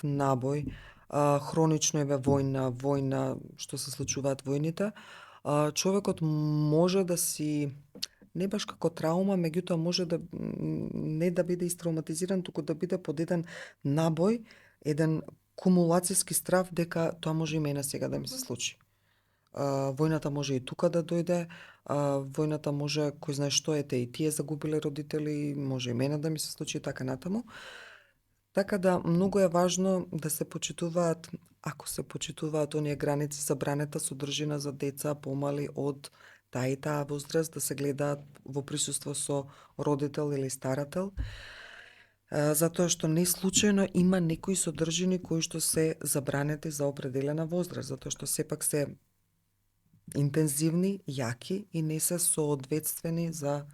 набој, хронично војна, што се случуваат војните, човекот може да си не баш како траума, меѓутоа може да не да биде истравматизиран, туку да биде под еден набој, еден кумулацијски страв дека тоа може и мене сега да ми се случи. Војната може и тука да дојде, војната може, кој знае што ете, и тие загубиле родители, може и мене да ми се случи и така натаму. Така да, многу е важно да се почитуваат, ако се почитуваат оние граници забранета содржина за деца помали од таа и таа возраст да се гледаат во присуство со родител или старател, затоа што не случајно има некои содржини кои што се забранети за определена возраст, затоа што сепак се интензивни, јаки и не се соодветствени за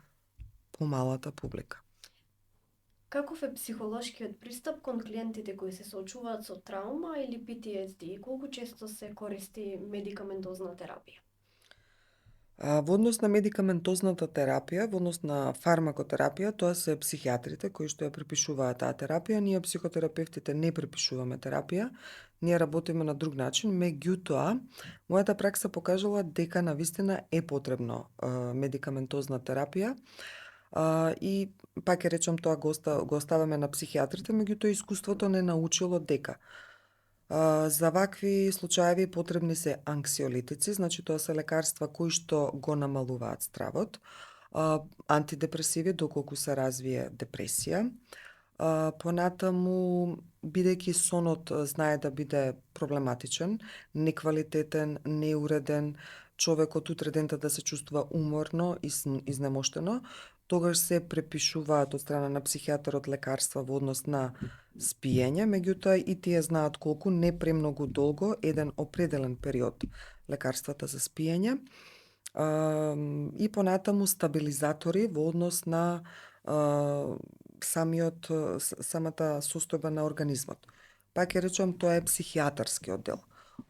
помалата публика. Каков е психолошкиот пристап кон клиентите кои се соочуваат со траума или PTSD и колку често се користи медикаментозна терапија? Во однос на медикаментозната терапија, во однос на фармакотерапија, тоа се психијатрите кои што ја препишуваат таа терапија. Ние психотерапевтите не препишуваме терапија, ние работиме на друг начин, меѓутоа, мојата пракса покажала дека навистина е потребно медикаментозна терапија. И пак ќе речам тоа го оставаме на психијатрите, меѓутоа искуството не научило дека за вакви случаеви потребни се анксиолитици, значи тоа се лекарства кои што го намалуваат стравот, антидепресиви доколку се развие депресија. Понатаму, бидејќи сонот знае да биде проблематичен, неквалитетен, неуреден, човекот утре дента да се чувствува уморно и изнемоштено, тогаш се препишуваат од страна на психијатарот лекарства во однос на спиење, меѓутоа и тие знаат колку не премногу долго, еден определен период лекарствата за спиење. И понатаму стабилизатори во однос на самата состојба на организмот. Пак ќе речам, тоа е психијатарскиот дел.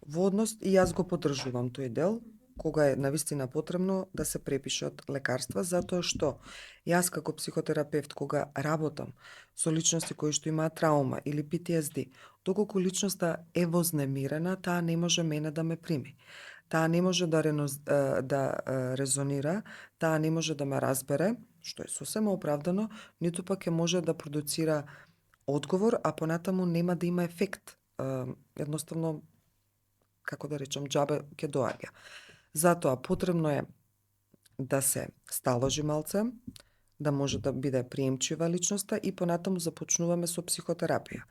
Во однос, и јас го поддржувам тој дел, кога е навистина потребно да се препишат лекарства, затоа што јас како психотерапевт, кога работам со личности кои што имаат траума или PTSD, доколку личноста е вознемирена, таа не може мене да ме прими. Таа не може да резонира, таа не може да ме разбере, што е сосема оправдано, ниту пак ќе може да продуцира одговор, а понатаму нема да има ефект. Едноставно, како да речам, џабе ќе доаѓа. Затоа потребно е да се сталожи малце, да може да биде приемчива личноста и понатаму започнуваме со психотерапија.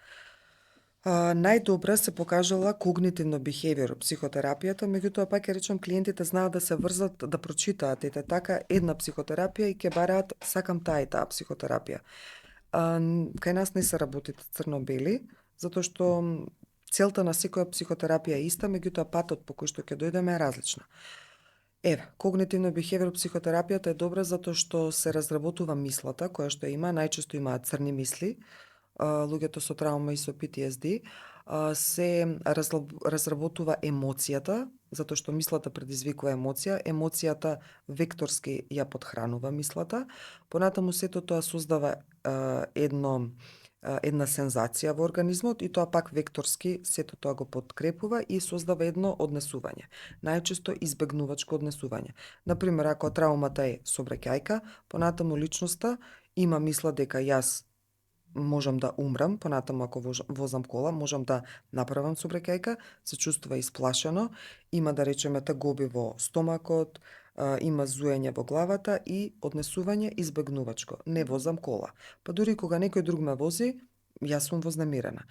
Најдобра се покажала когнитивно-бихевиор психотерапијата, меѓутоа пак ќе речам, клиентите знаат да се врзат, да прочитаат ете така една психотерапија и ќе бараат сакам таа и таа психотерапија. Кај нас не се работи црно-бели, затоа што целта на секоја психотерапија е иста, меѓутоа патот по кој што ќе дојдеме е различна. Когнитивно-бихевиор психотерапијата е добра затоа што се разработува мислата, која што има, најчесто имаат црни мисли, луѓето со траума и со PTSD, се разработува емоцијата, затоа што мислата предизвикува емоција, емоцијата векторски ја подхранува мислата, понатаму сето тоа создава една сензација во организмот и тоа пак векторски сето тоа го подкрепува и создава едно однесување. Најчесто избегнувачко однесување. Например, ако траумата е сообраќајка, понатаму личноста има мисла дека јас можам да умрам, понатаму ако возам кола, можам да направам сообраќајка, се чувствува исплашено, има да речеме тагоби во стомакот, има зуење во главата и однесување избегнувачко. Не возам кола. Па дури кога некој друг ме вози, јас сум вознемирена.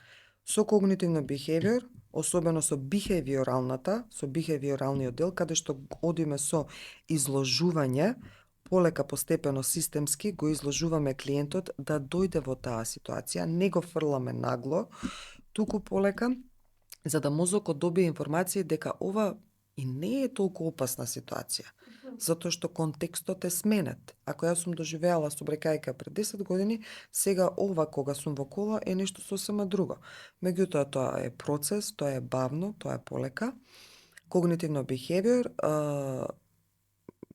Со когнитивно бихевиор, особено со бихевиоралниот дел, каде што одиме со изложување, полека постепено системски го изложуваме клиентот да дојде во таа ситуација, не го фрламе нагло, туку полека, за да мозокот добие информација дека ова и не е толку опасна ситуација, затоа што контекстот е сменет. Ако јас сум доживеала сообраќајка пред 10 години, сега ова кога сум во кола е нешто сосема друго. Меѓутоа тоа е процес, тоа е бавно, тоа е полека. Когнитивно бихевиор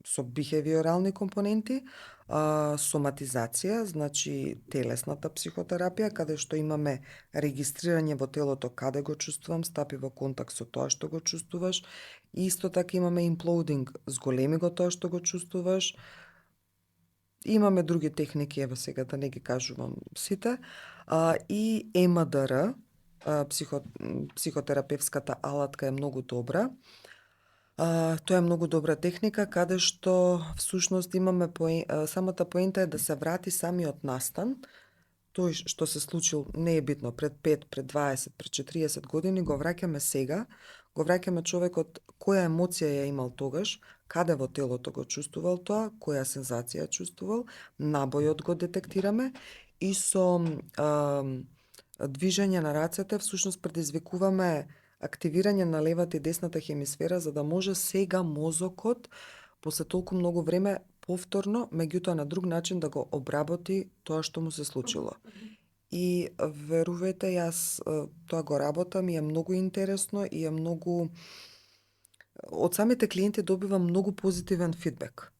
со бихевиорални компоненти, соматизација, значи телесната психотерапија, каде што имаме регистрирање во телото каде го чувствувам, стапи во контакт со тоа што го чувствуваш. И исто така имаме имплоудинг, зголеми го тоа што го чувствуваш. Имаме други техники, ево сега да не ги кажувам сите. И ЕМДР, психотерапевската алатка е многу добра. Тоа е многу добра техника, каде што всушност имаме самата поента е да се врати самиот настан. Тој што се случил не е битно пред 5, пред 20, пред 40 години, го враќаме сега, го враќаме човекот која емоција ја имал тогаш, каде во телото го чувствувал тоа, која сензација ја чувствувал, набојот го детектираме и со движење на рацете всушност предизвикуваме активирање на левата и десната хемисфера за да може сега мозокот после толку многу време повторно, меѓутоа на друг начин да го обработи тоа што му се случило. И верувајте, јас тоа го работам и е многу интересно и е многу... Од самите клиенти добивам многу позитивен фидбек.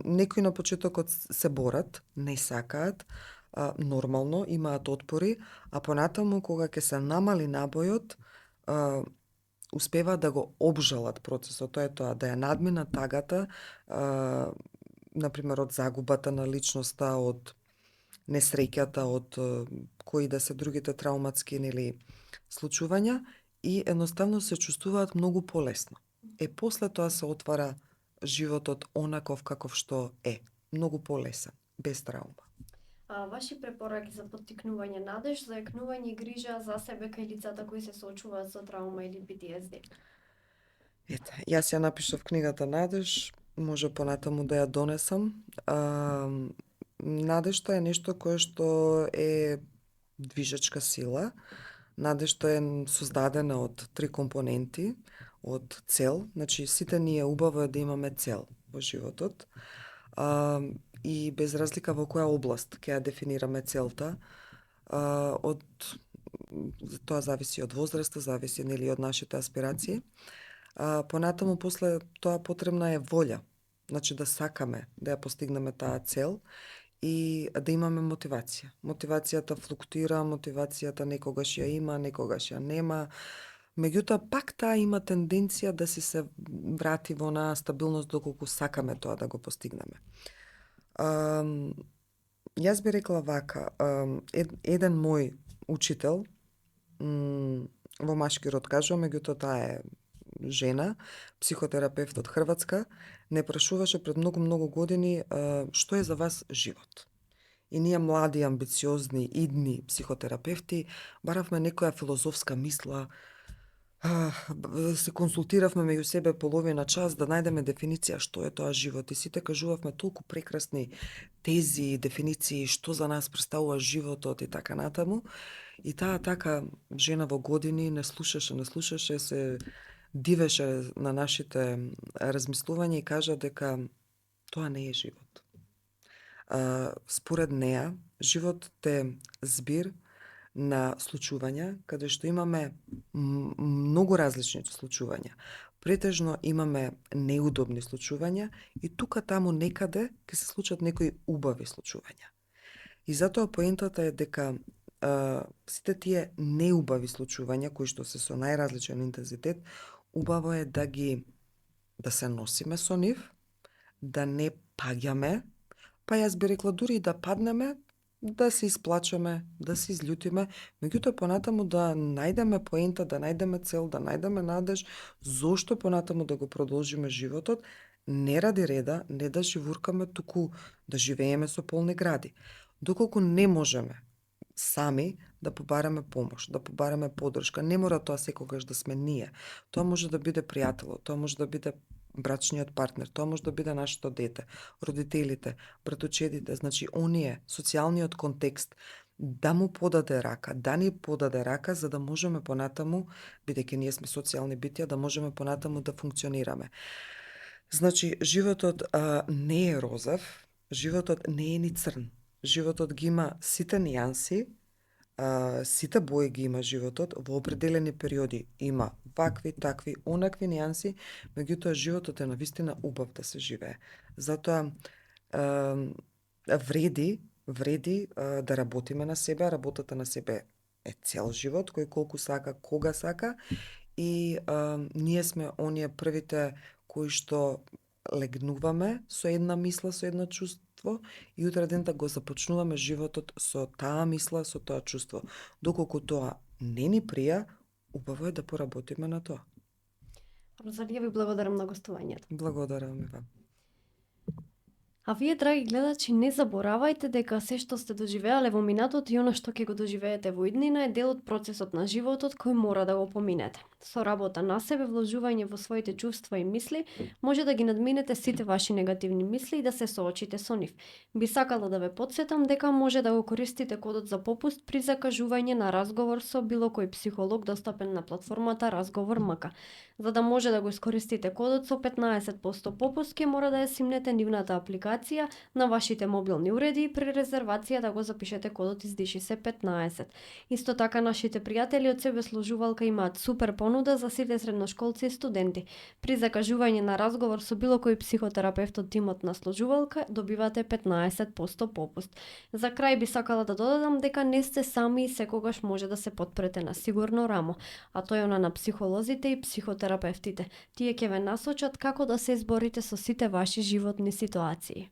Некои на почетокот се борат, не сакаат, нормално, имаат отпори, а понатаму кога ќе се намали набојот, успеваат да го обжалат процесот. Тоа е тоа, да ја надминат тагата, например, од загубата на личноста, од несреќата, од кои да се другите трауматски нели случувања и едноставно се чувствуваат многу полесно. После тоа се отвара животот онаков каков што е, многу полесен, без траума. Ваши препораки за поттикнување надеж, зајакнување и грижа за себе кај лицата кои се соочуваат со траума или PTSD? Ете, јас ја напишав книгата Надеж, може понатаму да ја донесам. Надежта е нешто кое што е движечка сила. Надежта е создадена од 3 компоненти, од цел, значи сите ние убаво е да имаме цел во животот. И без разлика во која област ќе ја дефинираме целта, од тоа зависи од возраста, зависи нели од нашите аспирации. Понатаму после тоа потребна е волја, значи да сакаме да ја постигнеме таа цел и да имаме мотивација. Мотивацијата флуктуира, мотивацијата некогаш ја има, некогаш ја нема. Меѓутоа, пак таа има тенденција да си се врати во онаа стабилност доколку сакаме тоа да го постигнеме. Јас би рекла вака, еден мој учител, во машки род кажувам, меѓутоа таа е жена, психотерапевт од Хрватска, не прашуваше пред многу години што е за вас живот. И ние млади, амбициозни, идни психотерапевти баравме некоја филозофска мисла, се консултиравме меѓу себе половина час да најдеме дефиниција што е тоа живот и сите кажувавме толку прекрасни тези, дефиниции, што за нас представува животот и така натаму. И таа така жена во години не слушаше, се дивеше на нашите размислувања и кажа дека тоа не е живот. Според неа, животот е збир на случувања, каде што имаме многу различни случувања. Претежно имаме неудобни случувања и тука таму некаде ќе се случат некои убави случувања. И затоа поентата е дека сите тие неубави случувања кои што се со најразличен интензитет, убаво е да се носиме со нив, да не паѓаме, па јас би рекла дури и да паднеме, да се исплачеме, да се изљутиме, меѓутоа понатаму да најдеме поента, да најдеме цел, да најдеме надеж, зошто понатаму да го продолжиме животот, не ради реда, не да живуркаме, туку да живееме со полни гради. Доколку не можеме сами да побараме помош, да побараме поддршка, не мора тоа секогаш да сме ние. Тоа може да биде пријателот, тоа може да биде брачниот партнер, тоа може да биде нашето дете, родителите, братучедите, значи оние, социјалниот контекст, да му подаде рака, да ни подаде рака за да можеме понатаму, бидејќи ние сме социјални битја, да можеме понатаму да функционираме. Значи, животот не е розов, животот не е ни црн. Животот ги има сите нијанси, сите бои ги има животот, во определени периоди има вакви, такви, онакви нијанси, меѓутоа животот е навистина убав да се живее. Затоа вреди да работиме на себе, работата на себе е цел живот, кој колку сака, кога сака и ние сме оние првите кои што легнуваме со една мисла, со едно чувство и утре ден да го започнуваме животот со таа мисла, со тоа чувство. Доколку тоа не ни прија, убаво е да поработиме на тоа. Розалија, ви благодарам на гостувањето. Благодарам и вам. А вие, драги гледачи, не заборавајте дека се што сте доживеале во минатото и она што ќе го доживеете во иднина е дел од процесот на животот кој мора да го поминете. Со работа на себе, вложување во своите чувства и мисли, може да ги надминете сите ваши негативни мисли и да се соочите со нив. Би сакала да ве потсетам дека може да го користите кодот за попуст при закажување на разговор со било кој психолог достапен на платформата Разговор МК. За да може да го искористите кодот со 15% попуст, ќе мора да ја симнете нивната апликација на вашите мобилни уреди и при резервација да го запишете кодот издиши се 15. Исто така нашите пријатели од себе сложувалка имаат супер понуда за сите средношколци и студенти. При закажување на разговор со било кој психотерапевт од тимот на сложувалка добивате 15% попуст. За крај би сакала да додадам дека не сте сами и секогаш може да се потпрете на сигурно рамо, а тоа е она на психолозите и психотерапевтите. Тие ќе ве насочат како да се изборите со сите ваши животни ситуации.